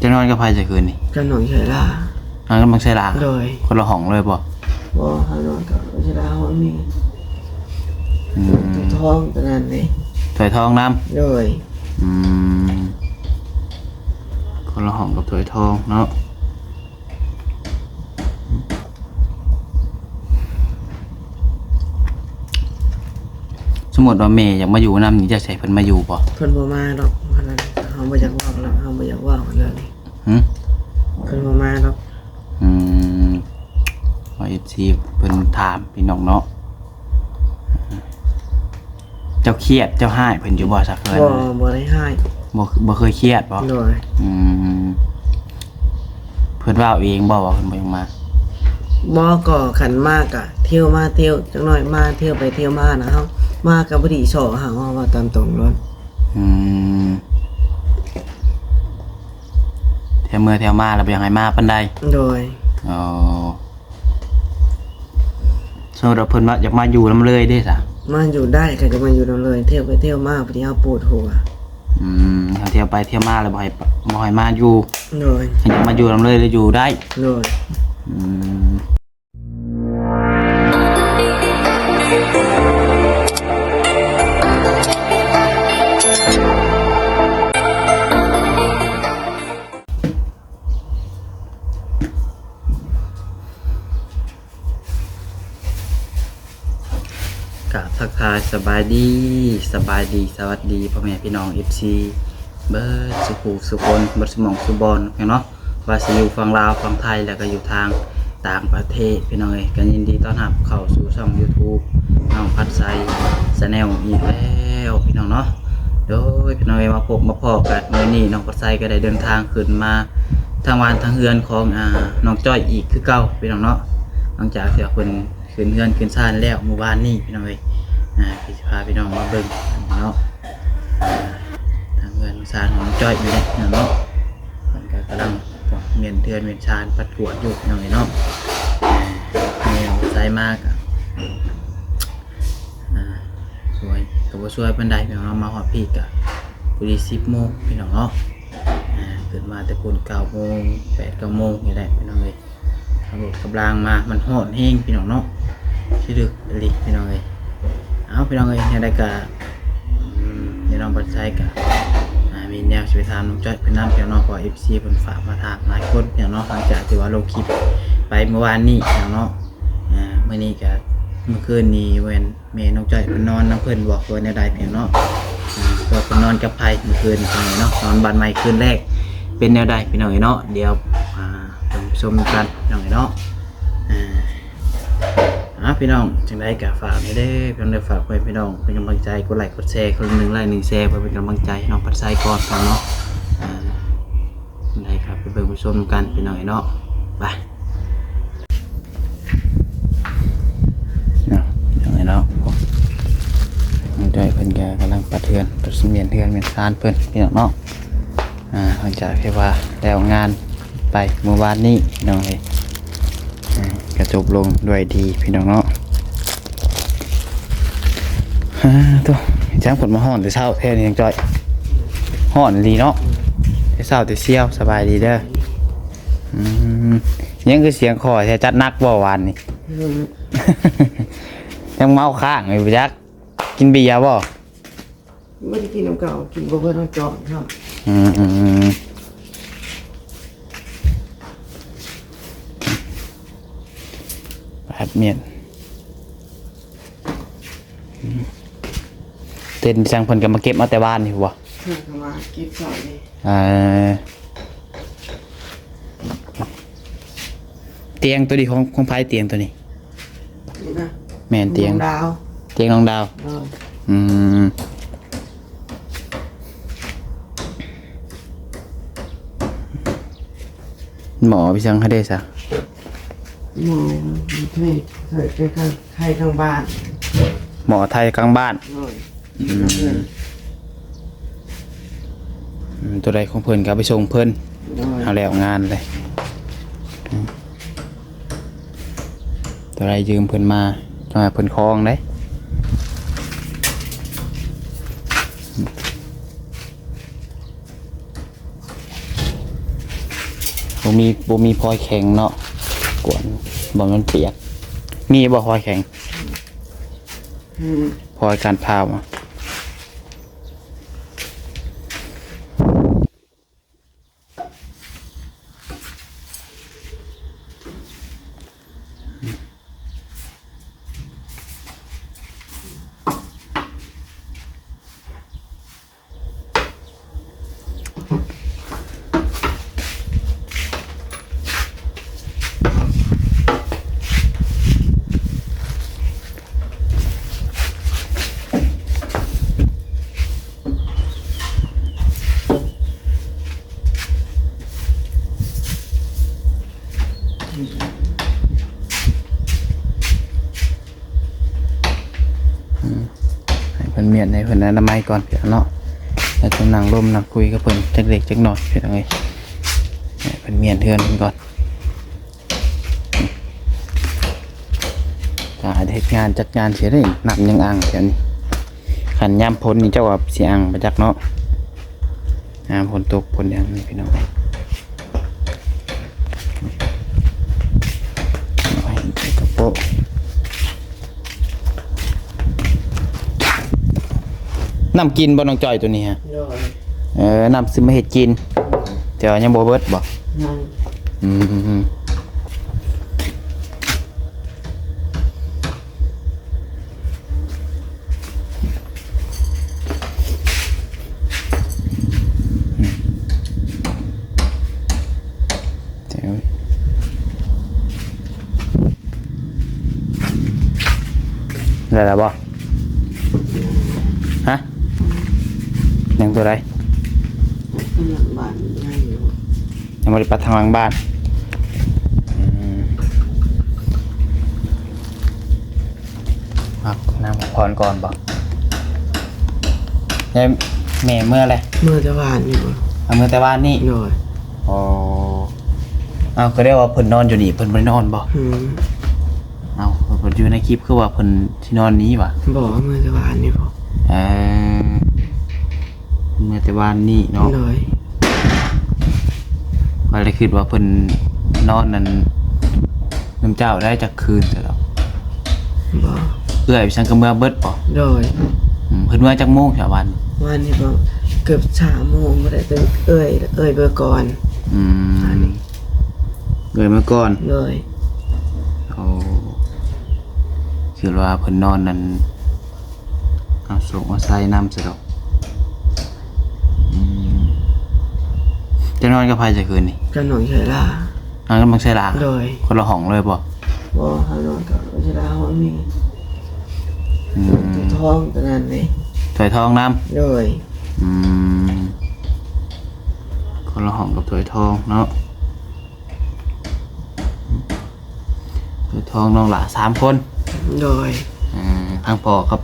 ຈະນອນກັບໃຜຊະຄືນນີ້? ກັບນ້ອງໄຊລາ. ນອນກັບນ້ອງໄຊລາ? ໂດຍ. ຄົນລະຫ້ອງເລີຍບໍ່? ບໍ່ ເຮົານອນກັບນ້ອງໄຊລາຫ້ອງນີ້. ອືມ ໂຕທອງໂຕນັ້ນເດ້. ຖ້ວຍທອງນຳ? ໂດຍ. ອືມ ຄົນລະຫ້ອງກັບຖ້ວຍທອງເນາະ. ສົມມຸດວ່າແມ່ຢາກມາຢູ່ນຳນີ້ ຈະໃຫ້ເພິ່ນມາຢູ່ບໍ່? ເພິ່ນບໍ່ມາດອກ ອັນນັ້ນ ເຮົາບໍ່ຢາກເວົ້າແລ້ວ ເຮົາບໍ່ຢາກເວົ້າເລື່ອງນີ້. ຫື? ເພິ່ນບໍ່ມາດອກ. ອືມ ວ່າ ເອັຟຊີ ເພິ່ນຖາມພີ່ນ້ອງເນາະ. ເຈົ້າຄຽດເຈົ້າຮ້າຍເພິ່ນຢູ່ບໍ່ຊະ? ບໍ່ ບໍ່ໄດ້ຮ້າຍ. ບໍ່ ບໍ່ເຄີຍຄຽດບໍ່? ໂດຍ. ອືມ ເພິ່ນເວົ້າເອງບໍ່ວ່າເພິ່ນບໍ່ຢາກມາ? ບໍ່ ກໍຄັນມາກະທ່ຽວມາທ່ຽວ ຈັກໜ້ອຍມາທ່ຽວໄປທ່ຽວມານະ ເຮົາມາກະບໍ່ດີຊໍເຮົາ ເຮົາເວົ້າຕາມຕົງໂລດ. ອືມ ທ່ຽວເມືອທ່ຽວມາແລ້ວບໍ່ຢາກໃຫ້ມາປານໃດ. ໂດຍ. ອໍ ສົມມຸດວ່າເພິ່ນວ່າຢາກມາຢູ່ນຳເລີຍເດ້ຊະ? ມາຢູ່ໄດ້ ຄັນຈະມາຢູ່ນຳເລີຍ ທ່ຽວໄປທ່ຽວມາ ບາດນີ້ເຮົາປວດຫົວ. ອືມ ຄັນທ່ຽວໄປທ່ຽວມາແລ້ວບໍ່ໃຫ້ ບໍ່ໃຫ້ມາຢູ່. ໂດຍ. ຄັນຢາກມາຢູ່ນຳເລີຍ ແລ້ວຢູ່ໄດ້. ໂດຍ. ອືມ ກາບທັກທາຍສະບາຍດີ ສະບາຍດີ ສະຫວັດດີພໍ່ແມ່ພີ່ນ້ອງ ເອັຟຊີ ເບິດສູ່ຜູ້ສູ່ຄົນ ເບິດສູ່ໝ່ອງສູ່ບ່ອນເນາະ ວ່າຊິຢູ່ຝັ່ງລາວ ຝັ່ງໄທ ແລ້ວກໍຢູ່ທາງຕ່າງປະເທດ ພີ່ນ້ອງເອີຍ. ກໍຍິນດີຕ້ອນຮັບເຂົ້າສູ່ຊ່ອງ YouTube ນ້ອງພັດໄຊ Channel ອີກແລ້ວ ພີ່ນ້ອງເນາະ. ໂດຍ ພີ່ນ້ອງເອີຍ ມາພົບມາພໍ້ກັນມື້ນີ້ ນ້ອງພັດໄຊກໍໄດ້ເດີນທາງຂຶ້ນມາທາງບ້ານທາງເຮືອນຂອງ ອາ ນ້ອງຈ້ອຍອີກຄືເກົ່າ ພີ່ນ້ອງເນາະ. ຫຼັງຈາກທີ່ວ່າເພິ່ນຂຶ້ນເຮືອນຂຶ້ນຊານແລ້ວມື້ວານນີ້ ພີ່ນ້ອງເອີຍ ອາ ກໍຊິພາພີ່ນ້ອງມາເບິ່ງເນາະ ອາ ທາງເຮືອນຊານຂອງນ້ອງຈ້ອຍນີ້ແຫຼະ ພີ່ນ້ອງເນາະ. ເພິ່ນກໍກຳລັງມ້ຽນເຮືອນມ້ຽນຊານ ປັດກວາດຢູ່ ພີ່ນ້ອງເອີຍເນາະ. ອາ ແມ່ນ້ອງພັດໄຊມາກໍ ອ່າ ສວຍກໍບໍ່ສວຍປານໃດ ພີ່ນ້ອງເນາະ. ມາຮອດພີ້ກະພໍດີສິບໂມງ ພີ່ນ້ອງເນາະ. ອ່າ ຂຶ້ນມາແຕ່ພຸ້ນເກົ້າໂມງ ແປດເກົ້າໂມງນີ້ແຫຼະ ພີ່ນ້ອງເອີຍ. ຂັບລົດຂັບລາງມາ ມັນຮ້ອນແຮງ ພີ່ນ້ອງເນາະ ທີ່ດຶກອີ່ຫຼີ ພີ່ນ້ອງເອີຍ. ເອົາ ພີ່ນ້ອງເອີຍ ແນວໃດກະ ອືມ ແມ່ນ້ອງພັດໄຊກະ ອ່າ ມີແນວຊິໄປຖາມນ້ອງຈ້ອຍເພິ່ນນຳ ພີ່ນ້ອງເນາະ ເພາະວ່າ ເອັຟຊີ ເພິ່ນຝາກມາຖາມຫຼາຍຄົນ ພີ່ນ້ອງເນາະ. ຫຼັງຈາກທີ່ວ່າລົງຄລິບໄປມື້ວານນີ້ ພີ່ນ້ອງເນາະ ອ່າ ມື້ນີ້ກະ ມື້ຄືນນີ້ແມ່ນ ແມ່ນ້ອງຈ້ອຍເພິ່ນນອນນຳເພິ່ນບໍ່ ຫຼືວ່າແນວໃດ ພີ່ນ້ອງເນາະ. ອ່າ ວ່າເພິ່ນນອນກັບໃຜມື້ຄືນນີ້ເນາະ ນອນບ້ານໃໝ່ຄືນແລກ ເປັນແນວໃດ ພີ່ນ້ອງເອີຍເນາະ. ດຽວ ອ່າ ໄປຊົມກັນ ພີ່ນ້ອງເອີຍເນາະ. ອ່າ ອ່າ ພີ່ນ້ອງ ຈັ່ງໃດກໍຝາກແດ່ເດີ ພີ່ນ້ອງເດີ ຝາກໃຫ້ພີ່ນ້ອງເປັນກຳລັງໃຈ ກົດໄລກົດແຊ ຄົນລະໜຶ່ງໄລໜຶ່ງແຊ ເພື່ອເປັນກຳລັງໃຈໃຫ້ນ້ອງພັດໄຊກ່ອນ ພີ່ນ້ອງເນາະ. ອ່າ ຈັ່ງໃດກໍໄປເບິ່ງໄປຊົມນຳກັນ ພີ່ນ້ອງເອີຍເນາະ. ໄປ ເນາະ ພີ່ນ້ອງເອີຍເນາະ. ນ້ອງຈ້ອຍເພິ່ນກໍກຳລັງປັດເຮືອນ ປັດໝຽນເຮືອນໝຽນຊານເພິ່ນ ພີ່ນ້ອງເນາະ. ອ່າ ຫຼັງຈາກທີ່ວ່າແລ້ວງານໄປມື້ວານນີ້ ພີ່ນ້ອງເອີຍ ອ່າ ກໍຈົບລົງດ້ວຍດີ ພີ່ນ້ອງເນາະ. ອ່າ ໂທ້ ຈັ່ງຄົນມາຮ້ອນແຕ່ເຊົ້າແທ້ນີ້ ນ້ອງຈ້ອຍ ຮ້ອນອີ່ຫຼີເນາະ ແຕ່ເຊົ້າແຕ່ຊຽວ. ສະບາຍດີເດີ. ອືມ ຍັງຄືສຽງຄໍແທ້ ຈັດໜັກບໍ່ວານນີ້? ອືມ ຍັງເມົາຄ້າງຢູ່ຈັກ. ກິນເບຍບໍ່? ບໍ່ໄດ້ກິນນຳເຂົາ ກິນບໍ່ເບິດ ເຮົາຈອງເຂົາ. ອືມ ອືມ ອືມ ແປດເມັດ. ອືມ ເຕັນຊ່າງເພິ່ນກໍມາເກັບເອົາແຕ່ວານນີ້ບໍ່? ເພິ່ນກໍມາເກັບເອົານີ້. ເອີ ຕຽງໂຕນີ້ຂອງ ຂອງໃຜ ຕຽງໂຕນີ້? ນີ້ນະ ແມ່ນ ຕຽງນ້ອງດາວ ຕຽງນ້ອງດາວ. ເອີ ອືມ ໝໍໄປສັ່ງໃຫ້ເດ້ຊະ? ໝໍໄທ ໄທ ໄທຂ້າງບ້ານ ໝໍໄທຂ້າງບ້ານ. ໂດຍ. ອືມ ອືມ ໂຕໃດຂອງເພິ່ນກໍເອົາໄປສົ່ງເພິ່ນ. ໂດຍ. ເອົາແລ້ວງານເລີຍ. ອືມ ໂຕໃດຢືມເພິ່ນມາ ຕ້ອງໃຫ້ເພິ່ນຄອງເດ້. ອືມ. ບໍ່ມີ ບໍ່ມີພອຍແຂງເນາະ ກວນ ບໍ່ແມ່ນປຽກ. ມີບໍ່ພອຍແຂງ? ອືມ ພອຍການພາວ. ອືມ ໃຫ້ເພິ່ນມ້ຽນ ໃຫ້ເພິ່ນອະນາໄມກ່ອນເນາະ ແລ້ວຈັ່ງນັ່ງລົມນັ່ງຄຸຍກັບເພິ່ນຈັກເລັກຈັກນ້ອຍ ພີ່ນ້ອງເອີຍ. ໃຫ້ເພິ່ນມ້ຽນເຮືອນເພິ່ນກ່ອນ. ຖ້າເຮັດງານຈັດງານຊິໄດ້ ນ້ຳຍັງອັ່ງແຖວນີ້. ຄັນຍາມຝົນນີ້ ເຈົ້າວ່າຊິອັ່ງບໍ່ຈັກເນາະ ຍາມຝົນຕົກຝົນຫຍັງນີ້ ພີ່ນ້ອງ. ເອົາໃຫ້ກະໂປະ ນ້ຳກິນບໍ່ ນ້ອງຈ້ອຍ ໂຕນີ້ຮະ? ໂດຍ ເອີ ນ້ຳຊື້ມາເຮັດກິນ ແຕ່ວ່າຍັງບໍ່ເບິດບໍ່? ຍັງ ອືມ. ໄດ້ແລ້ວບໍ່? ຮະ? ຍັງຕົວໃດ? ກຳລັງບານໃຫຍ່ຢູ່. ຍັງບໍ່ໄດ້ປັດທາງຫຼັງບ້ານ. ອືມ ພັກ ນັ່ງພັກຜ່ອນກ່ອນບໍ່? ແມ່ເມືອແລ້ວ? ເມືອແຕ່ວານນີ້. ເອົາ ເມືອແຕ່ວານນີ້? ໂດຍ. ອໍ ເອົາ ກໍໄດ້ວ່າເພິ່ນນອນຢູ່ນີ້ ເພິ່ນບໍ່ໄດ້ນອນບໍ່? ອືມ ເອົາ ເພິ່ນຢູ່ໃນຄລິບຄືວ່າເພິ່ນຊິນອນນີ້ຫວາ? ບໍ່ ເມືອແຕ່ວານນີ້ບໍ່? ເອີ ເມືອແຕ່ວານນີ້ເນາະ. ໂດຍ. ຂ້ອຍລະຄິດວ່າເພິ່ນນອນນັ້ນ ນຳເຈົ້າໄດ້ຈັກຄືນຊະດອກ. ບໍ່ ເອື້ອຍໄປສັງກະເມືອເບິດບໍ່? ໂດຍ. ອືມ ເພິ່ນເມືອຈັກໂມງຊະວານ? ວານນີ້ບໍ່ ເກືອບສາມໂມງບໍ່ໄດ້ ເອື້ອຍ ເອື້ອຍເມືອກ່ອນ. ອືມ ເອື້ອຍເມືອກ່ອນ. ໂດຍ. ໂອ້ ຄືວ່າເພິ່ນນອນນັ້ນ ເອົາໂສກເອົາໄຊນຳຊະດອກ. ອືມ ເຈົ້ານອນກັບໃຜຊະຄືນນີ້? ກັບນ້ອງໄຊລາ. ນອນກັບນ້ອງໄຊລາ? ໂດຍ. ຄົນລະຫ້ອງເລີຍບໍ່? ບໍ່ ເຮົານອນກັບນ້ອງໄຊລາຫ້ອງນີ້. ອືມ ຖ້ວຍທອງຕົວນັ້ນເດ້. ຖ້ວຍທອງນຳ? ໂດຍ. ອືມ ຄົນລະຫ້ອງກັບຖ້ວຍທອງເນາະ. ເອີ ທອງນ້ອງຫຼ້າສາມຄົນ. ໂດຍ. ເອີ ທັງພໍ່ກັບ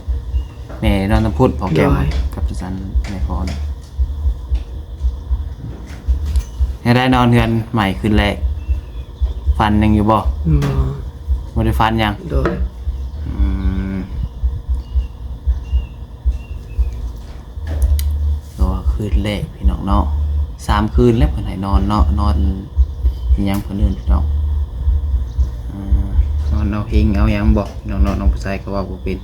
ແມ່ນອນນຳພຸ້ນ ພໍ່ແກ້ວ. ໂດຍ. ກັບຈັນແມ່ພອນ. ແນວໃດ ນອນເຮືອນໃໝ່ຄືນແລກ ຝັນຫຍັງຢູ່ບໍ່? ບໍ່ ບໍ່ໄດ້ຝັນຫຍັງ. ໂດຍ. ອືມ ກໍຄືນແລກພີ່ນ້ອງເນາະ ສາມຄືນແລ້ວເພິ່ນໃຫ້ນອນເນາະ ນອນອີຫຍັງເພິ່ນເອີ້ນພີ່ນ້ອງ ອ່າ ນອນເອົາເຮັງເອົາຫຍັງບໍພີ່ນ້ອງເນາະ ນ້ອງຜູ້ຊາຍກໍເວົ້າບໍ່ເປັນ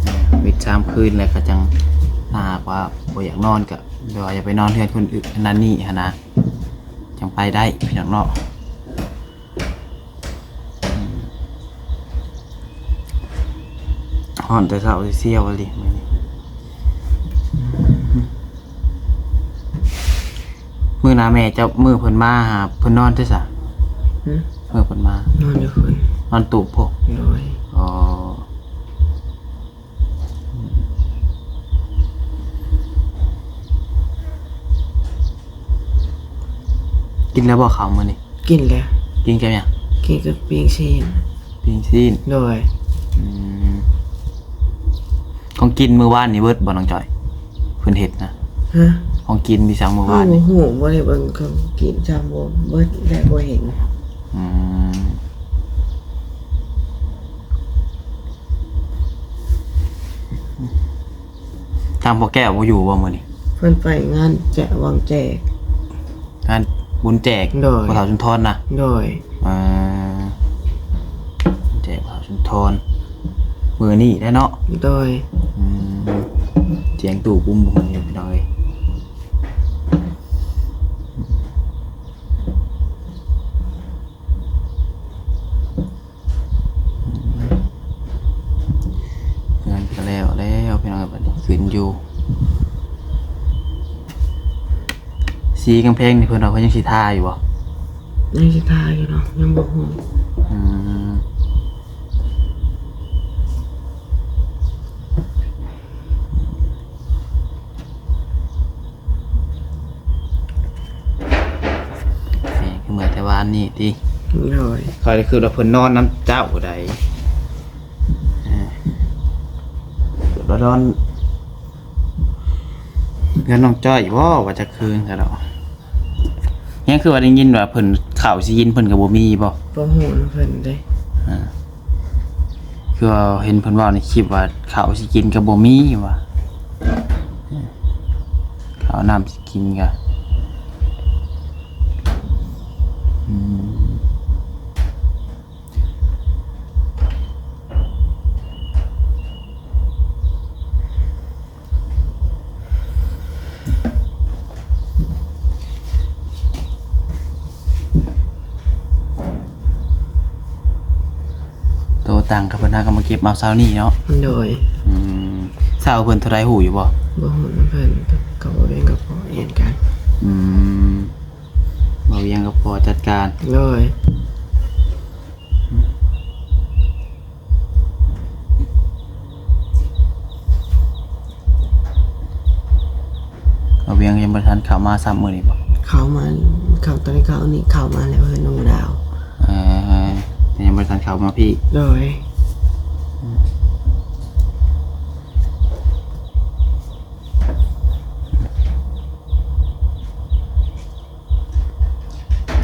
ອ່າ ເວັດສາມຄືນແລ້ວກໍຈັ່ງ ຖ້າຫາກວ່າບໍ່ຢາກນອນກໍແບບວ່າຢ່າໄປນອນເຮືອນຄົນອື່ນນັ້ນນີ້ຫັ້ນນະ ຈັ່ງໄປໄດ້ພີ່ນ້ອງເນາະ. ອືມ ຮ້ອນແຕ່ເຊົ້າຊິສ່ຽວອີ່ຫຼີມື້ນີ້. ມື້ໜ້າແມ່ເຈົ້າ ມື້ເພິ່ນມາຫາ ເພິ່ນນອນໃສຊະ? ຫຶ? ມື້ເພິ່ນມາ ນອນຢູ່ພຸ້ນ ນອນຕູບພຸ້ນ. ໂດຍ. ອໍ. ກິນແລ້ວບໍ່ເຂົ້າມື້ນີ້? ກິນແລ້ວ. ກິນກັບຫຍັງ? ກິນກັບປີ້ງຊີ້ນ. ປີ້ງຊີ້ນ. ໂດຍ. ອືມ ຂອງກິນມື້ວານນີ້ເບິດບໍ່ນ້ອງຈ້ອຍ? ເພິ່ນເຮັດນະ. ຮະ? ຂອງກິນມີຫຍັງມື້ວານນີ້? ບໍ່ຮູ້ ບໍ່ໄດ້ເບິ່ງຂອງກິນ ຈຳບໍ່ເບິດ ແລະບໍ່ເຫັນ. ອືມ ທາງພໍ່ແກ້ວບໍ່ຢູ່ບໍ່ມື້ນີ້? ເພິ່ນໄປງານແຈກ ວັງແຈກ. ງານ ບຸນແຈກ ໂດຍ ພໍ່ເຖົ້າສຸນທອນນະ ໂດຍ ອ່າ ແຈກພໍ່ເຖົ້າສຸນທອນ ມື້ນີ້ແຫຼະເນາະ ໂດຍ ອືມ ສຽງຕູ້ປຸ້ມພຸ້ນ ພີ່ນ້ອງເອີຍ. ເຮືອນກໍແລ້ວແລ້ວ ພີ່ນ້ອງເອີຍ ບັດນີ້ຂຶ້ນຢູ່ ສີກຳແພງນີ້ ເພິ່ນວ່າເພິ່ນຍັງຊິທາຢູ່ບໍ່? ຍັງຊິທາຢູ່ເນາະ ຍັງບໍ່ຮູ້ ອືມ. ນີ້ຄືເມື່ອແຕ່ວານນີ້ຕິ? ໂດຍ ຂ້ອຍລະຄິດວ່າເພິ່ນນອນນຳເຈົ້າໃດ໋ ເອີ ລະນອນເຮືອນນ້ອງຈ້ອຍບໍ່ ວ່າຈັກຄືນຊະດອກ. ຍັງຄືວ່າໄດ້ຍິນວ່າເພິ່ນ ເຂົ້າຊິກິນເພິ່ນກໍບໍ່ມີບໍ່? ບໍ່ຮູ້ນຳເພິ່ນເດ້ ອ່າ ຄືວ່າເຫັນເພິ່ນເວົ້າໃນຄລິບວ່າ ເຂົ້າຊິກິນກໍບໍ່ມີວ່າ ເຂົ້ານ້ຳຊິກິນກໍ ອືມ. ໂຕຕັງກັບເພິ່ນຫາກໍມາເກັບເອົາເຊົ້ານີ້ເນາະ? ໂດຍ ອືມ ເຊົ່າເພິ່ນເທົ່າໃດຮູ້ຢູ່ບໍ່? ບໍ່ຮູ້ນຳເພິ່ນ ເຂົາບໍ່ແບ່ງກັບພໍ່ແມ່ນກັນ ອືມ. ບ່າວວຽງກັບພໍ່ຈັດການ ໂດຍ ບ່າວວຽງຍັງບໍ່ທັນເຂົ້າມາຊ້ຳມື້ນີ້ບໍ່? ເຂົ້າມາ ເຂົ້າຕອນເຊົ້ານີ້ເຂົ້າມາແລ້ວ ເຮືອນນ້ອງດາວ ເອີ ແຕ່ຍັງບໍ່ທັນເຂົ້າມາພີ້ ໂດຍ.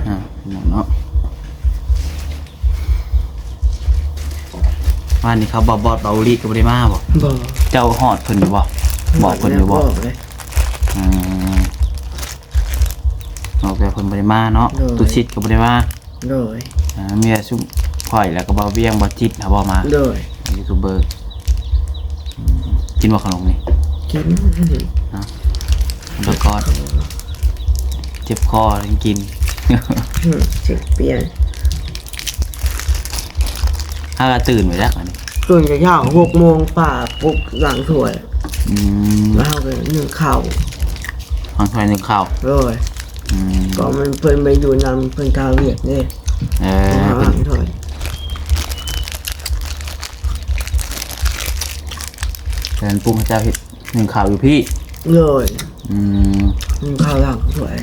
ອ່າ ພີ່ນ້ອງເນາະ ວານນີ້ເຂົາບອກ ບອດ ເບົາຫຼີກກໍບໍ່ໄດ້ມາບໍ່? ບໍ່ ເຈົ້າຮອດເພິ່ນຢູ່ບໍ່? ບອກເພິ່ນຢູ່ບໍ່? ບອກແລ້ວ ບອກເລີຍ ອືມ ບອກແຕ່ເພິ່ນບໍ່ໄດ້ມາເນາະ ໂດຍ ຕຸສິດກໍບໍ່ໄດ້ມາ ໂດຍ ອ່າ ມີແຕ່ຊຸມຂ້ອຍແລ້ວກໍບ່າວວຽງ ບ່າວຈິດຫາບໍ່ມາ ໂດຍ ຢູທູບເບີ ອືມ ກິນບໍ່ຂະໜົມນີ້? ກິນ ເນາະ ແລ້ວກໍເຈັບຄໍ ເຈັບຄໍຈຶ່ງກິນ ອືມ ເຈັບປ່ຽນ ຫາກະຕື່ນໄປຈັກອັນນີ້ ຕື່ນແຕ່ເຊົ້າ ຫົກໂມງປາຍປຸກລ້າງຖ້ວຍ ອືມ ແລ້ວເຮົາກໍໜຶ້ງເຂົ້າ ລ້າງຖ້ວຍໜຶ້ງເຂົ້າ ໂດຍ ອືມ ກໍມັນເພິ່ນໄປຢູ່ນຳ ເພິ່ນຄາວຽກເດ້ ເອີ ເພິ່ນ ເພິ່ນ ເພິ່ນປຸກໃຫ້ເຈົ້າເຮັດໜຶ້ງເຂົ້າຢູ່ພີ້ ໂດຍ ອືມ ໜຶ້ງເຂົ້າລ້າງຖ້ວຍ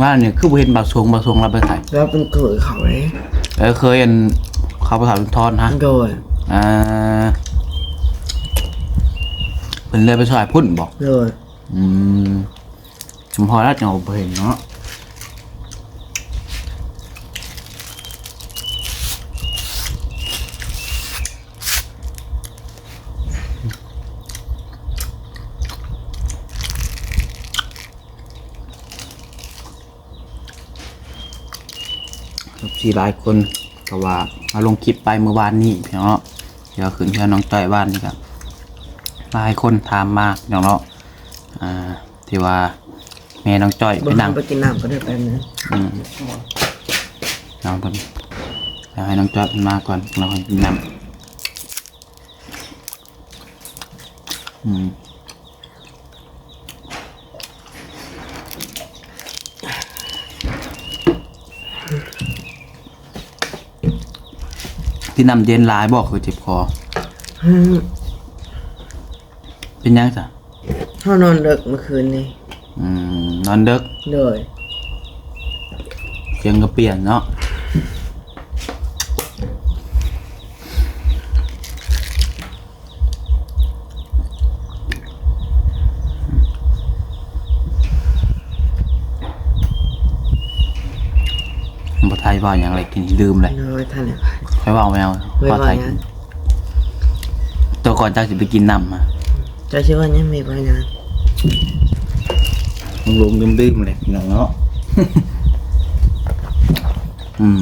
ວ່ານີ້ຄືບໍ່ເຫັນບັກສົງ ບັກສົງລາວໄປໃສ? ລາວເປັນເຂີຍເຂົາເດ້ ເອີ ເຂີຍອັນ ເຂົາພໍ່ເຖົ້າສຸນທອນຫັ້ນ ໂດຍ ອ່າ ເພິ່ນເລີຍໄປຊ່ອຍພຸ້ນບໍ່? ໂດຍ ອືມ ສົມພໍແລ້ວຈັ່ງວ່າບໍ່ເຫັນເນາະ ເອັຟຊີຫຼາຍຄົນກໍວ່າເຮົາລົງຄລິບໄປມື້ວານນີ້ພີ່ນ້ອງເນາະ ທີ່ວ່າຂຶ້ນເຮືອນນ້ອງຈ້ອຍວານນີ້ ກໍຫຼາຍຄົນຖາມມາພີ່ນ້ອງເນາະ ອ່າ ທີ່ວ່າແມ່ນ້ອງຈ້ອຍໄປນັ່ງ ບໍ່ ໄປກິນນ້ຳກໍໄດ້ແປັບໜຶ່ງ ອືມ ນ້ອງເພິ່ນ ດຽວໃຫ້ນ້ອງຈ້ອຍເພິ່ນມາກ່ອນ ແລ້ວຄ່ອຍກິນນ້ຳ ອືມ. ກິນນ້ຳເຢັນຫຼາຍບໍ່ ຄືເຈັບຄໍ? ອືມ ເປັນຫຍັງຊະ? ເຮົານອນເດິກມື້ຄືນນີ້. ອືມ ນອນເດິກ? ໂດຍ. ສຽງກະປ່ຽນເນາະ. ບໍ່ໄທເວົ້າຫຍັງເລີຍ ກິນລືມເລີຍ. ໂດຍ ທ່ານ ຂ້ອຍເວົ້າແນວ ບໍ່ໄດ້ເວົ້າຫຍັງ. ໂຕກ່ອນເຈົ້າຊິໄປກິນນ້ຳມາ ເຈົ້າຊິເວົ້າຫຍັງ ມີເວົ້າຫຍັງ? ຫຼົງໆ ລືມໆ ແຫຼະພີ່ນ້ອງເນາະ. ອືມ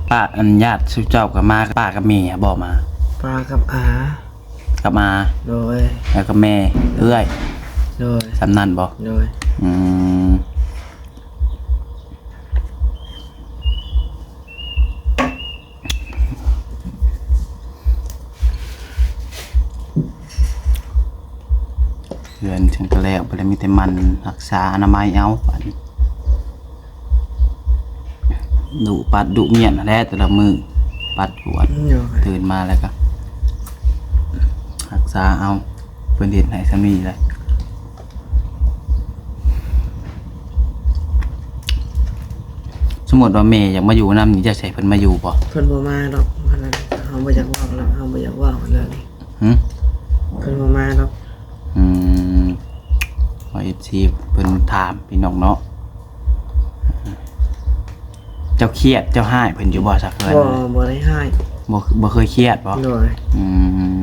ປ້າ ອັນ ຍາດຊຸມເຈົ້າກໍມາ ປ້າກັບແມ່ບໍມາ? ປ້າກັບອາ ກັບອາ ໂດຍ ແລ້ວກໍແມ່ ເອື້ອຍ ໂດຍ ສ່ຳນັ້ນບໍ? ໂດຍ ອືມ. ເຮືອນເຖິງກໍແລ້ວ ບາດນີ້ມີແຕ່ໝັ່ນຮັກສາອະນາໄມເອົາ ບາດນີ້ ດຸປັດດຸໝຽນຫັ້ນແຫຼະ ແຕ່ລະມື້ ປັດກວາດ ໂດຍ ຕື່ນມາແລ້ວກໍຮັກສາເອົາ ເພິ່ນເຮັດໃຫ້ສ່ຳນີ້ແຫຼະ. ສົມມຸດວ່າແມ່ຢາກມາຢູ່ນຳນີ້ ຈະໃຫ້ເພິ່ນມາຢູ່ບໍ່? ເພິ່ນບໍ່ມາດອກ ເພິ່ນ ເຮົາບໍ່ຢາກເວົ້າແລ້ວ ເຮົາບໍ່ຢາກເວົ້າແລ້ວນີ້. ຫື? ເພິ່ນບໍ່ມາດອກ. ອືມ ເອັຟຊີເພິ່ນຖາມພີ່ນ້ອງເນາະ. ເຈົ້າຄຽດເຈົ້າຮ້າຍເພິ່ນຢູ່ບໍ່ຊະ? ບໍ່ ບໍ່ໄດ້ຮ້າຍ. ບໍ່ ບໍ່ເຄີຍຄຽດບໍ່? ໂດຍ. ອືມ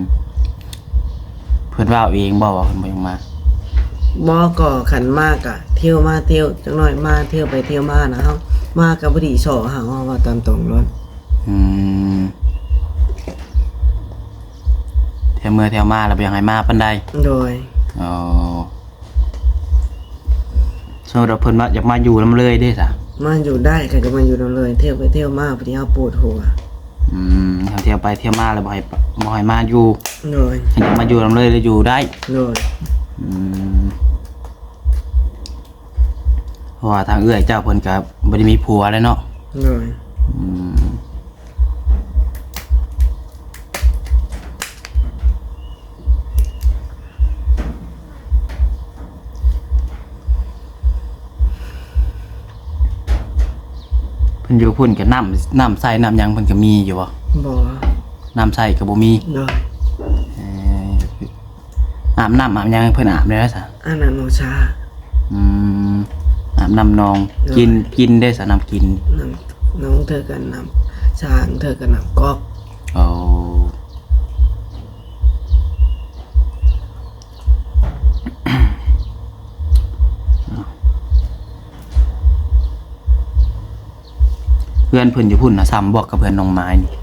ເພິ່ນເວົ້າເອງບໍ່ວ່າເພິ່ນບໍ່ຢາກມາ? ບໍ່ ກໍຄັນມາກະທ່ຽວມາທ່ຽວ ຈັກໜ້ອຍມາທ່ຽວໄປທ່ຽວມານະ ເຮົາມາກໍບໍ່ໄດ້ຊໍເຮົາ ເຮົາເວົ້າຕາມຕົງໂລດ. ອືມ ແຖວເມືອແຖວມາລະບໍ່ຢາກໃຫ້ມາປານໃດ? ໂດຍ. ອໍ ສົມມຸດວ່າເພິ່ນມາ ຢາກມາຢູ່ນຳເລີຍເດ້ຊະ? ມາຢູ່ໄດ້ ໃຜກໍມາຢູ່ນຳເລີຍ ທ່ຽວໄປທ່ຽວມາ ບາດນີ້ເຮົາປວດຫົວ. ອືມ ຖ້າທ່ຽວໄປທ່ຽວມາແລ້ວບໍ່ໃຫ້ ບໍ່ໃຫ້ມາຢູ່. ໂດຍ. ໃຫ້ມາຢູ່ນຳເລີຍ ແລ້ວຢູ່ໄດ້. ໂດຍ. ອືມ ເພາະວ່າທາງເອື້ອຍເຈົ້າເພິ່ນກໍບໍ່ໄດ້ມີຜົວແລ້ວເນາະ. ໂດຍ. ອືມ ເພິ່ນຢູ່ພຸ້ນກໍນ້ຳ ນ້ຳໃຊ້ນ້ຳຫຍັງເພິ່ນກໍມີຢູ່ບໍ່? ບໍ່. ນ້ຳໃຊ້ກໍບໍ່ມີ? ໂດຍ. ເອີ ອາບນ້ຳອາບຫຍັງໃຫ້ເພິ່ນອາບແດ່ຊະ? ອາບນ້ຳໜອງສາ. ອືມ ອາບນ້ຳໜອງ. ໂດຍ. ກິນ ກິນເດ້ຊະ ນ້ຳກິນ? ນ້ຳໜອງ ເທື່ອກໍນ້ຳສາ ເທື່ອກໍນ້ຳກອກ. ໂອ້ ເຮືອນເພິ່ນຢູ່ພຸ້ນນະ ສ່ຳບໍ່ກັບເຮືອນນ້ອງມາຍນີ້? ອໍ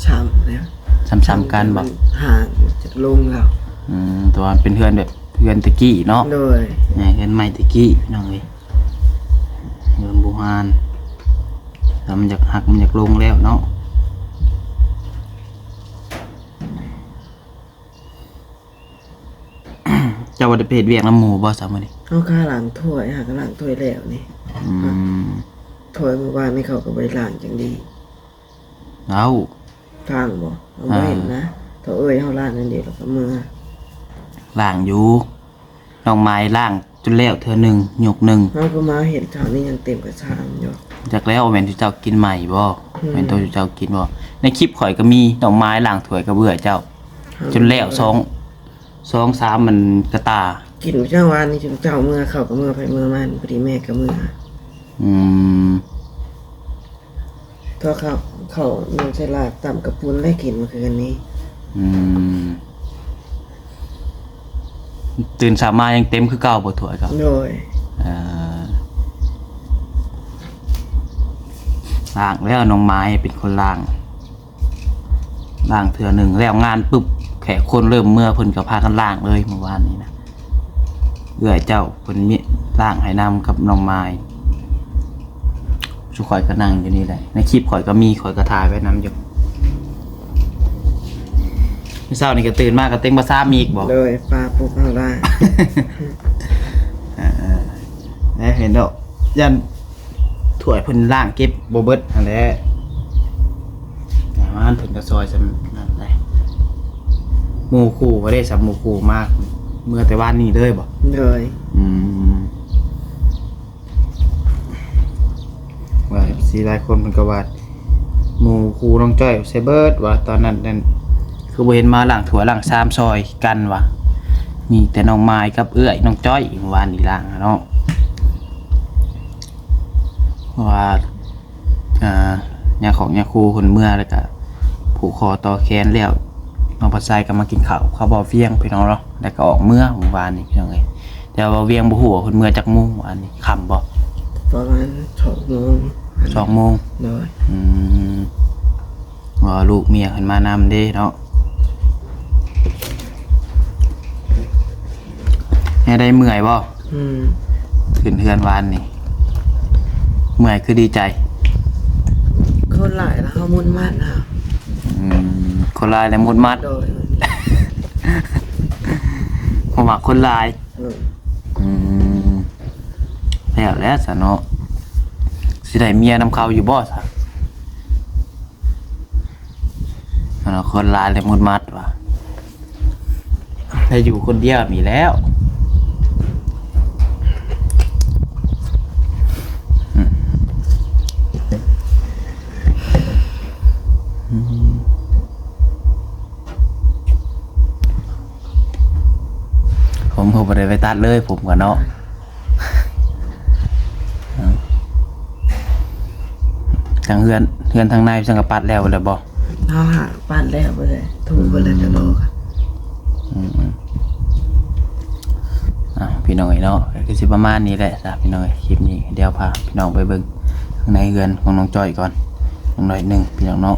ສ່ຳແລ້ວ. ສ່ຳໆກັນບໍ່? ມັນຫ່າງຈາກລຸງແລ້ວ. ອືມ ແຕ່ວ່າເປັນເຮືອນແບບເຮືອນແຕ່ກີ້ເນາະ. ໂດຍ. ເຮືອນໃໝ່ແຕ່ກີ້ ພີ່ນ້ອງເອີຍ ເຮືອນບູຮານ. ແຕ່ມັນຢາກຫັກ ມັນຢາກລົງແລ້ວເນາະ. ເຈົ້າບໍ່ໄດ້ໄປເຮັດວຽກນຳໝູ່ບໍ່ຊະມື້ນີ້? ເຮົາກະລ້າງຖ້ວຍ ຫາກະລ້າງຖ້ວຍແລ້ວນີ້. ອືມ ຖ້ວຍມື້ວານນີ້ເຂົາກະບໍ່ໄດ້ລ້າງຈັ່ງດີ. ເອົ້າ ລ້າງບໍ່? ເຮົາບໍ່ເຫັນນະ. ເຖົ້າເອີຍເຮົາລ້າງອັນດຽວລະກະເມືອ. ລ້າງຢູ່. ນ້ອງມາຍລ້າງຈົນແລ້ວເທື່ອໜຶ່ງ ຍົກໜຶ່ງ. ເຮົາກໍມາເຫັນເຈົ້ານີ້ຍັງເຕັມກະຊາມຢູ່. ຈັກແລ້ວ ແມ່ນເຈົ້າກິນໃໝ່ບໍ່? ອືມ ແມ່ນໂຕເຈົ້າກິນບໍ່? ໃນຄລິບຂ້ອຍກໍມີ ນ້ອງມາຍລ້າງຖ້ວຍກັບເອື້ອຍເຈົ້າ ຈົນແລ້ວສອງ ສອງສາມ ມັນກະຕາ. ກິນເຊົ້າວານນີ້ຈົນເຈົ້າເມືອ ເຂົາກໍເມືອໃຜເມືອມັນ ພໍດີແມ່ກໍເມືອ. ອືມ. ເພາະເຂົາ ເຂົາໜຶ້ງໃສ່ລາບ ຕຳກະປຸ້ນ ແລະ ກິນມື້ຄືນນີ້. ອືມ ຕື່ນເຊົ້າມາຍັງເຕັມຄືເກົ່າບໍ່ຖ້ວຍເຂົາ? ໂດຍ. ເອີ ລ້າງແລ້ວ ນ້ອງມາຍເປັນຄົນລ້າງ. ລ້າງເທື່ອໜຶ່ງແລ້ວງານປຶບ ແຂກຄົນເລີ່ມເມືອ ເພິ່ນກໍພາກັນລ້າງເລີຍມື້ວານນີ້ນະ. ເອື້ອຍເຈົ້າເພິ່ນມີລ້າງໃຫ້ນຳກັບນ້ອງມາຍ. ຊຸມຂ້ອຍກໍນັ່ງຢູ່ນີ້ແຫຼະ ໃນຄລິບຂ້ອຍກໍມີ ຂ້ອຍກໍຖ່າຍໄວ້ນຳຢູ່. ມື້ເຊົ້ານີ້ກໍຕື່ນມາກໍເຕັງບໍ່ຊາມອີກບໍ່? ໂດຍ ຟ້າປຸກເຮົາລ້າງ. ເອີ ເອີ ເຫັນດອກ ຢ້ານ ຖ້ວຍເພິ່ນລ້າງເກັບບໍ່ເບິດຫັ້ນແຫຼະ. ແຕ່ວ່າເພິ່ນກໍຊ່ອຍສ່ຳນັ້ນໄດ໋. ໝູ່ຄູ່ບໍ່ໄດ້ສ່ຳ ໝູ່ຄູ່ມາເມືອແຕ່ວານນີ້ເລີຍບໍ່? ໂດຍ. ອືມ ວ່າເອັຟຊີຫຼາຍຄົນເພິ່ນກໍວ່າ ໝູ່ຄູ່ນ້ອງຈ້ອຍໃສເບິດວ່າ ຕອນນັ້ນນັ້ນ ຄືບໍ່ເຫັນມາລ້າງຖ້ວຍລ້າງຊາມຊ່ອຍກັນວ່າ. ມີແຕ່ນ້ອງມາຍກັບເອື້ອຍນ້ອງຈ້ອຍ ເມື່ອວານນີ້ລ້າງເນາະ ເພາະວ່າ ອ່າ ຍາຂອງຍາຄູເພິ່ນເມືອ ແລ້ວກະຜູກຄໍຕໍ່ແຂນແລ້ວ ນ້ອງພັດໄຊກໍມາກິນເຂົ້າກັບບ່າວວຽງ ພີ່ນ້ອງເນາະ ແລ້ວກໍອອກເມືອເມື່ອວານນີ້ ພີ່ນ້ອງເອີຍ. ແຕ່ວ່າບ່າວວຽງບໍ່ຮູ້ວ່າເພິ່ນເມືອຈັກໂມງ ວານນີ້ຄ່ຳບໍ່? ປະມານສອງໂມງ. ສອງໂມງ. ໂດຍ. ອືມ ວ່າລູກເມຍເພິ່ນມານຳເດ້ເນາະ. ແນວໃດ ເມື່ອຍບໍ່? ອືມ ຂຶ້ນເຮືອນວານນີ້ ເມື່ອຍຄືດີໃຈ? ຄົນຫຼາຍລະເຮົາມຸດມັດນະ. ອືມ ຄົນຫຼາຍແລ້ວມຸດມັດ. ໂດຍ. ບໍ່ມັກຄົນຫຼາຍ. ໂດຍ. ອືມ ແລ້ວແຫຼະຊະເນາະ ຊິໄດ້ເມຍນຳເຂົາຢູ່ບໍ່ຊະ? ເນາະ ຄົນຫຼາຍແລ້ວມຸດມັດວ່າ ໄດ້ຢູ່ຄົນດຽວນີ້ແລ້ວ. ອືມ ອືມ ຜົມກໍບໍ່ໄດ້ໄປຕັດເລີຍ ຜົມກໍເນາະ. ທາງເຮືອນ ເຮືອນທາງໃນຊັ້ນກໍປັດແລ້ວເບິດແລ້ວບໍ່? ເຮົາຫາປັດແລ້ວເບິດແລ້ວ ຖູເບິດແລ້ວ ອືມ ແຕ່ບໍ່. ອືມ ອ່ະ ພີ່ນ້ອງເອີຍເນາະ ກໍຄືຊິປະມານນີ້ແຫຼະຊະ ພີ່ນ້ອງເອີຍ. ຄລິບນີ້ດຽວພາພີ່ນ້ອງໄປເບິ່ງ ຂ້າງໃນເຮືອນຂອງນ້ອງຈ້ອຍກ່ອນ ຈັກໜ້ອຍໜຶ່ງ ພີ່ນ້ອງເນາະ.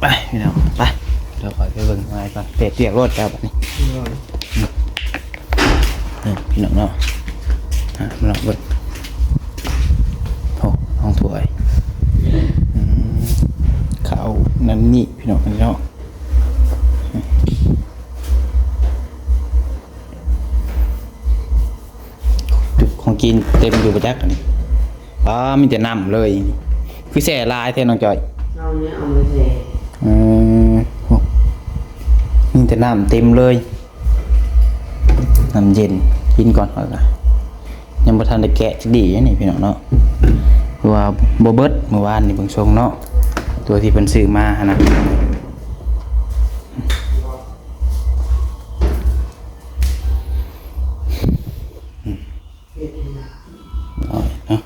ໄປ ພີ່ນ້ອງ ໄປ ດຽວຂ້ອຍໄປເບິ່ງຂ້າງໃນກ່ອນ. ເຮັດວຽກໂລດເຈົ້າບັດນີ້. ໂດຍ. ນີ້ ພີ່ນ້ອງເນາະ ອ່ະ ມາລອງເບິ່ງ. ໂອ້ ຫ້ອງຖ້ວຍ ອືມ ເຂົ້ານັ້ນນີ້ ພີ່ນ້ອງເນາະ. ຈຸກຂອງກິນເຕັມຢູ່ບໍ່ຈັກອັນນີ້. ປ້າ ມີແຕ່ນ້ຳເລີຍ ຄືແຊ່ຫຼາຍແທ້ນ້ອງຈ້ອຍ? ເອົາແນວເອົາມາແຊ່. ເອີ ໂອ້ ມີແຕ່ນ້ຳເຕັມເລີຍ ນ້ຳເຢັນ. ກິນກ່ອນຂ້ອຍກະຍັງບໍ່ທັນໄດ້ແກະຈັກດີ້ນີ້ ພີ່ນ້ອງເນາະ ຄືວ່າບໍ່ເບິດມື້ວານນີ້ ເບິ່ງຊົງເນາະ ຕົວທີ່ເພິ່ນຊື້ມາຫັ້ນນະ. ເອົາເນາະ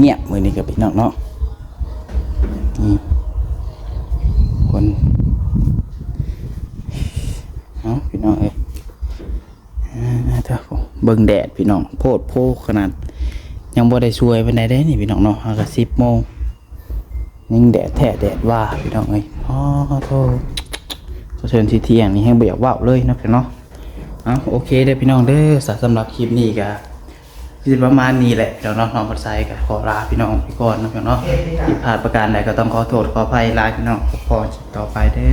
ງຽບມື້ນີ້ກໍພີ່ນ້ອງເນາະ. ອືມ ຄົນ ເອົາ ພີ່ນ້ອງເອີຍ. ອ່າ ເບິ່ງແດດພີ່ນ້ອງ ໂພດໂພຂະໜາດ ຍັງບໍ່ໄດ້ສວຍປານໃດເດ້ນີ້ພີ່ນ້ອງເນາະ. ຫາກະສິບໂມງ ຍັງແດດແທ້ແດດວ່າພີ່ນ້ອງເອີຍ. ອໍ ໂທ້ ສະເທີນຊິທ່ຽງນີ້ແຮງບໍ່ຢາກເວົ້າເລີຍເນາະພີ່ນ້ອງເນາະ. ເອົາ ໂອເຄເດີພີ່ນ້ອງເດີ ສະ ສຳລັບຄລິບນີ້ກະ ຄືຊິປະມານນີ້ແຫຼະພີ່ນ້ອງເນາະ. ນ້ອງພັດໄຊກໍຂໍລາພີ່ນ້ອງໄປກ່ອນເນາະພີ່ນ້ອງເນາະ. ຜິດພາດປະການໃດກໍຕ້ອງຂໍໂທດຂໍອະໄພຫຼາຍພີ່ນ້ອງ. ພໍ້ກັນຕໍ່ໄປເດີ.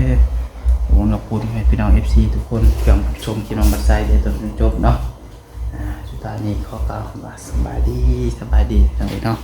ຂອບຄຸນຂອບຄຸນໃຫ້ພີ່ນ້ອງເອັຟຊີທຸກຄົນທີ່ຮັບຊົມຄລິບນ້ອງພັດໄຊແຕ່ຕົ້ນຈົນຈົບເນາະ. ອ່າ ສຸດທ້າຍນີ້ຂໍກ່າວຄຳວ່າສະບາຍດີ ສະບາຍດີພີ່ນ້ອງເອີຍເນາະ.